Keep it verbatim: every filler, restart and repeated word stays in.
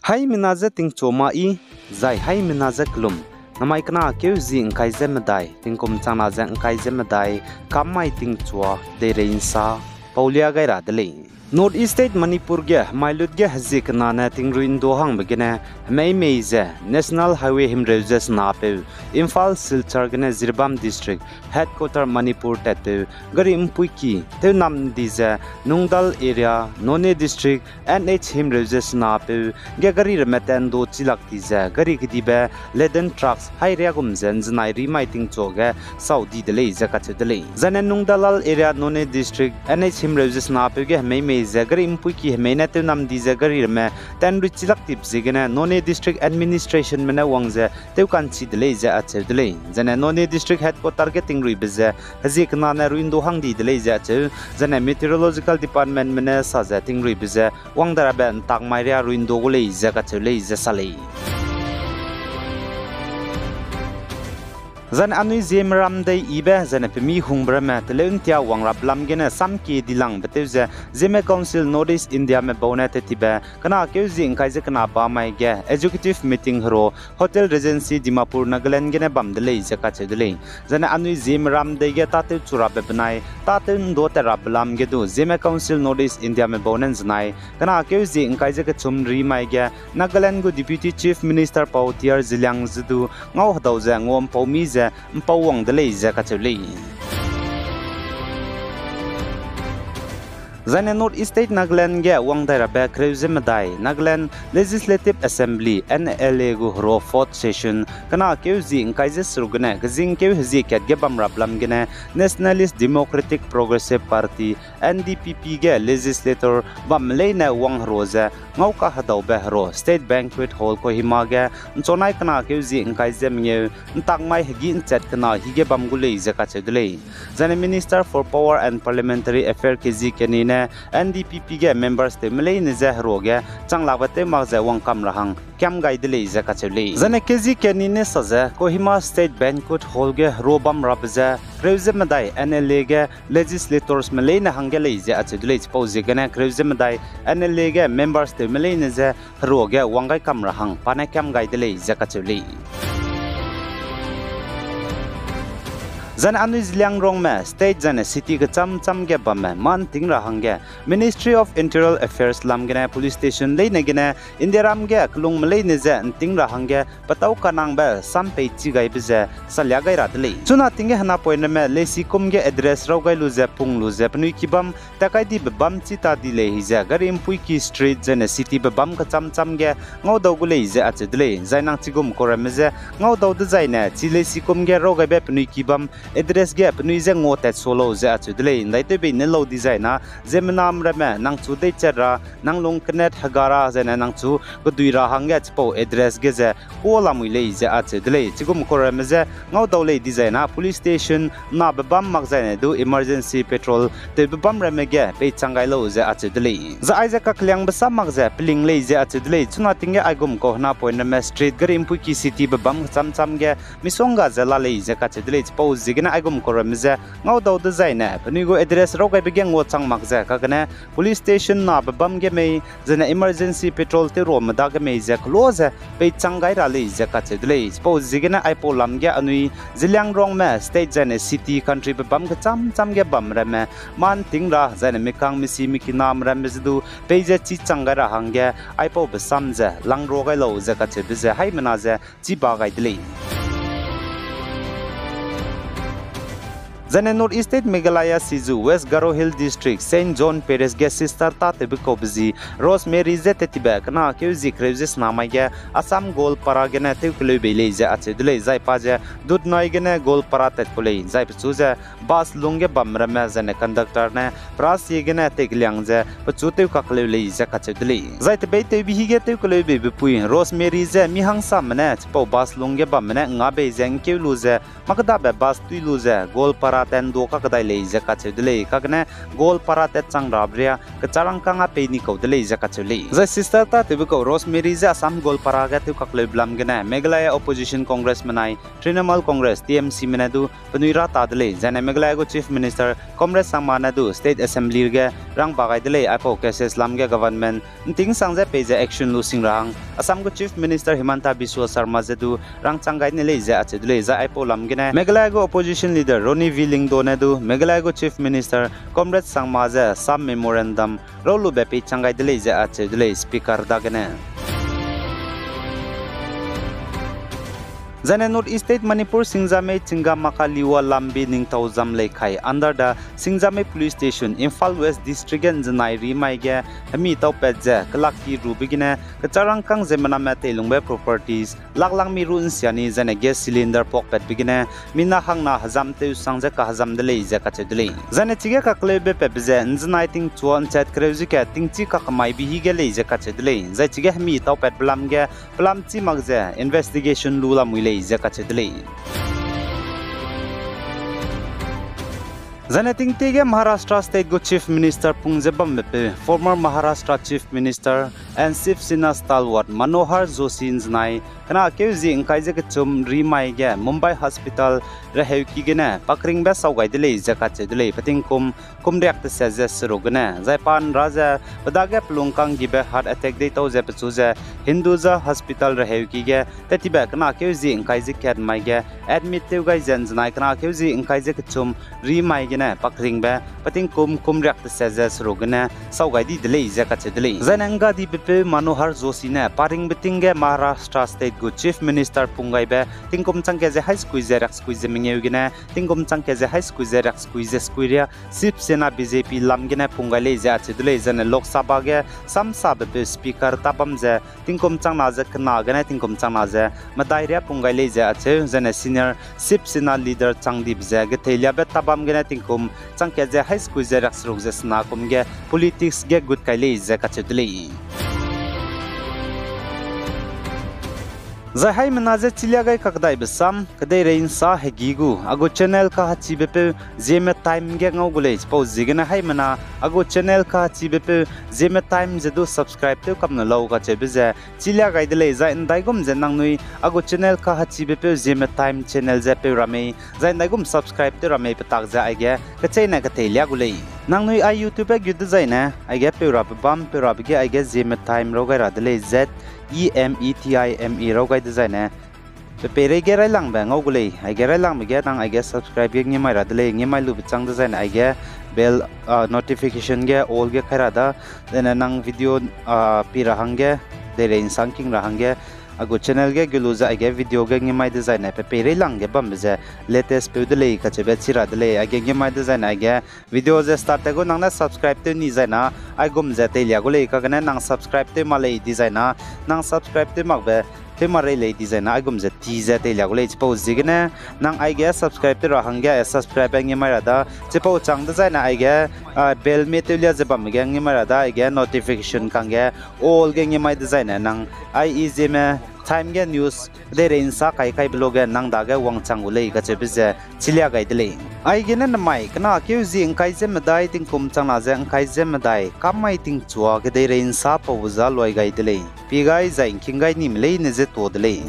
Haimena je tingchua ma i, zai haimena je kelum, namai kena keu zi ngkai ze medai, tingkum changna ze ngkai ze medai, kam mai tingchua, deirei nsa, paulia gai ra de lei. North East State Manipur ge hemailut ge hezie kena ne tingrui ndo hangbe gene, hemei mei ze National Highway himreu ze senapeu, Imphal Silchar gene Jiribam District, Headquarter Manipur tatpeu, gari mpuiki, tewnam ndi ze, Nungdal area, Noney District, N H himreu ze senapeu, ge gari ramme tat ndo chilak di ze, gari kedibe, laden trucks, hairiagum ze nzenai ri mai tingchua ge, sau di de lei ze kacheu de lei. Zaine Nungdalal area, Noney District, N H himreu ze senapeu ge hemei mei ze, gari mpuiki hemei ne tewnam di ze, gari ramme, tat nrui chilak dibe ziegene, Noney District Administrationme ne wang ze, tewkanchi de lei ze acheu de lei. Zaine Noney District Headquarter ge tingruibe ze, hezie kena ne rui ndo hang di de lei ze acheu, zaine Meteorological Departmentme ne sa ze tingruibe ze, wang darabe ntak mai ria rui ndo gu lei ze kacheu lei ze sa lei. Zaine anui Zeme ram dei ibe, zaine pemi hungbe ramme, teleu ntia wang rabe lam gene samkie dilangbe tew ze, Zeme Council North East Indiame bau ne tetibe, kena keu zi ngkai ze kena ba mai ge, executive meeting hero, Hotel Regency Dimapur Nagaland gene bam de lei ze kacheu de lei. Zaine anui Zeme ram dei ge tatew chu rabe benai, tatew ndo tat rabe lam ge du, Zeme Council North East Indiame bau ne nzenai, kena keu zi ngkai ze kechum ri mai ge, Nagaland gu Deputy Chief Minister pau T R Zeliang ze du, ngau hedau ze ngua mpau mi ze, mpau wang de lei ze kacheu lei. Zaine North East State Nagaland ge wang dai rabe kereu ze medai, Nagaland Legislative Assembly, N L A gu hero fourth session, kena keu zi ngkai ze seruk gene, kezing keu hezie kat ge bam rabe lam gene, Nationalist Democratic Progressive Party, N D P P ge legislator bamme leine wang hero ze, ngau kahedaube hero, State Banquet Hall Kohima ge, nchonai kena keu zi ngkai ze mengeu, ntak mai hegî nchat kena hige bam gu lei ze kacheu de lei. Zaine Minister for Power and Parliamentary Affair Kezikeni ne, N D P P ge members tewme leine ze hero ge, changlakbe tew mak ze wangkam ra hang, kiam gai de lei ze kacheu lei. Zaine Kezikeni ne sa ze, Kohima State Banquet Hall ge hero bam rabe ze, kereu ze medai N L A ge legislatorsme leine hangge lei ze acheu de lei chipau ziegene kereu ze medai N L A ge members tewme leine ze hero ge wang gai kam ra hang pa ne kiam gai de lei ze kacheu lei. Zaine anui Zeliangrongme state zaine city kecham cham ge bamme mâ nting ra hangge Ministry of Interior Affairs lam gene police station leine gene Indiaram ge kelungme leine ze nting ra hangge petâu kanangbe sam pei chi gaibe ze salia gai ra de lei. Chuna ting ge henapoine ramme leisikum ge address raw gai lu ze pung lu ze penui ki bam tat kai dibe bam chi ta di lei ze gari mpuiki street zaine citybe bam kecham cham ge ngaudau gu lei ze acheu de lei. Zai nang chigum kau ramme je ngaudau dezaine chi leisikum ge raw gaibe penui ki bam address ge penui je ngua tat sua lau ze acheu de lei. Ndaitewbei ne lau dizai na ziemmename ramme nang chu deichat ra, nang lung kenet hega ra zaine nang chu kedui ra hangge chipau address ge ze kua lamui lei ze acheu de lei. Chigum kau ramme je ngaudau lei dizai na police station nabe bam mak zaine du emergency patrol tewbe bam ramme ge peichang gai lau ze acheu de lei. Zai aize kakeliangbe sam mak ze peling lei ze acheu de lei. Chuna ting ge aigum kau henapoine ramme street gari mpuiki citybe bam kecham cham ge misongga ze la lei ze kacheu de lei. Chipau ziegene aigum kau ramme je ngaudau dezaine penui gu address raw gaibe ge ngua chang mak ze kagene police station nabe bam ge mei, zaine emergency patrol tew ruame dage mei ze kela ze peichang gai ra lei ze kacheu de lei. Chipau ziegene aipau lam ge anui Zeliangrongme state zaine city countrybe bam kecham cham ge bam ramme mâ nting ra zaine mikang misi mikiname ramme ze du peize chi chang gai ra hangge aipaube sam ze langra gai lau ze kacheube ze haimena ze chi ba gai de lei. Zaine North East State Meghalaya sizu West Garo Hill District Saint John Parish ge sister tâtewbe kaube zi Rosemary je tetibe kena keu zi kereu ze sena mai ge Assam Goalpara gene tew keleu bei lei ze acheu de lei. Zai pa ze Dudhnoi gene Goalpara tat ku lei, zai pechu ze bus lung ge bam ramme zaine conductor ne perasie gene teikeliang ze pechu tew kakeleu lei ze kacheu de lei. Zai tebeitewbe hige tew keleu beibe pui Rosemary je mi hangsame ne chipau bus lung ge bamme ne nga bei ze ngkeu lu ze mâ kedabe bus tui lu ze Goalpara Goalpara tat ndu kakdai lei ze kacheu de lei. Kagene Goalpara tat chang rabe ria kecharangkâng a pei ni kau de lei ze kacheu lei. Zai sister tatewbe kau Rosemary je Assam Goalpara ge tew kakleube lam gene Meghalaya Opposition Congress menai Trinamool Congress, T M C me ne du penui ra ta de lei. Zaine Meghalaya gu Chief Minister Conrad Sangma ne du State Assembly ge rang ba gai de lei, aipau cases lam ge government ’ntingsang ze peize action lu sing ra hang Assam gu Chief Minister Himanta Biswa Sarma je du rangchang gai ne lei ze acheu de lei. Zai aipau lam gene Meghalaya gu opposition leader Ronnie V Lyngdoh ne du Meghalaya gu Chief Minister Conrad Sangma je sam memorandum raulube peichang gai de lei ze acheu de lei Speaker dagene. Zaine North East State Manipur Singjamei Chingamakaliwa Lambi Ningthaujam Leikhai under the Singjamei Police Station, Imphal West District ge ’nzenai ri mai ge hemi taupat ze kelak ki rube gene kecharangkâng ziemmename teilungbe properties lak lang mi ru ’nsia ni zaine gas cylinder puakpatbe gene mina hangna hezam tewsang ze kahezam de lei ze kacheu de lei. Zaine chige kakleube patbe ze ’nzenai tingchua ’nchat kereu ze ka tingchi kakemaibe hi ge lei ze kacheu de lei. Zai chige hemi taupatbe lam ge pelam chî mak ze investigation lu lamui lei ze kacheu de lei. Zaine tingtie ge Maharashtra State gu Chief Minister pung ze bambepeu, former Maharashtra Chief Minister and Shiv Sena stalwart Manohar Joshi ’nzenai kena keu zie ’ngkai ze kechum ri mai ge Mumbai Hospital reheuki gene pakringbe sau gai de lei ze kacheu de lei. Petingkum kum riak teset ze seruk gene zai pa ’nra ze pe dage pelungkang gibe heart attack deitau ze pechu ze Hinduja Hospital reheuki ge tat tibe kena keu zie ’ngkai ze kat mai ge admit tew gai ze ’nzenai kena keu zie ’ngkai ze kechum ri mai gene pakringbe petingkum kum riak teset ze seruk gene sau gai di de lei ze kacheu de lei. Zaine ’nggadibe peu Manohar Joshi ne paringbe ting ge Maharashtra State gu Chief Minister pung gaibe tingkum chang kat ze hai sekui ze riak sekui ze mengeu gene tingkum chang kat ze hai sekui ze riak sekui ze sekui ria Shiv Sena B J P lam gene pung gai lei ze acheu de lei. Zaine Lok Sabha ge samsabe peu Speaker tabam ze tingkum chang na ze kena gene tingkum chang na ze medai ria pung gai lei ze acheu. Zaine senior Shiv Sena leader chang dibe ze getheiliabe tabam gene tingkum chang kat ze hai sekui ze riak seruk ze sena kum ge politics ge gut kai lei ze kacheu de lei. Zai haimena ze chilia gai kakdaibe sam, kedeirei ’nsa hegi gu a gu channel kahachibe peu Zeme Time ge ngau gu lei. Chipau ziegene haimena a gu channel kahachibe peu Zeme Time ze du subscribe tew kam ne lau kacheube ze chilia gai de lei. Zai ’ndaigum ze nangnui a gu channel kahachibe peu Zeme Time channel ze peu ra mei, zai ’ndaigum subscribe tew ra mei petak ze aige kecheîne ketheiliak gu lei. Nangnui ai YouTube ge gut dezaine aige peu rabe bam, peu rabe ge aige Zeme Time raw gai ra de lei, Z E M E T I M E raw gai dezaine pe peireige railangbe ngau gu lei. Aige railangbe ge nang aige subscribe ge ngi mai ra de lei, ngi mai lube chang dezaine aige bell, ah, notification ge all ge kai ra da, zaine nang video, ah, pi ra hangge, deirei ’nsangking ra hangge, a gu channel ge gut lu ze aige video ge ngi mai dezaine pe peireilangge bambe ze latest peu de lei kacheube chi ra de lei. Aige ngi mai dezaine aige video ze start te gu nang ne subscribe tew ni zaina aigum ze teilia gu lei. Kagene nang subscribe tew ma lei dizaina, nang subscribe tew makbe tew ma rei lei dizaina aigum ze ti ze teilia gu lei. Chipau ziegene nang aige subscribe tew ra hangge subscribe ngi mai ra da. Chipau chang dezaine aige, ah, bell me tewlia ze bambe ge ngi mai ra da, aige notification kangge all ge ngi mai dezaine nang ai i Zeme Time ge news kedeirei ’nsa kai kaibe luge nang dage wangchang gu lei kacheube ze chilia gai de lei. Aigene nemai kena keu zie ’ngkai ze medai tingkum chang na ze ’ngkai ze medai kam mai tingchua kedeirei ’nsa pau za luai gai de lei. Pie gai zai ’ngking gai nime leine ze tuâ de lei.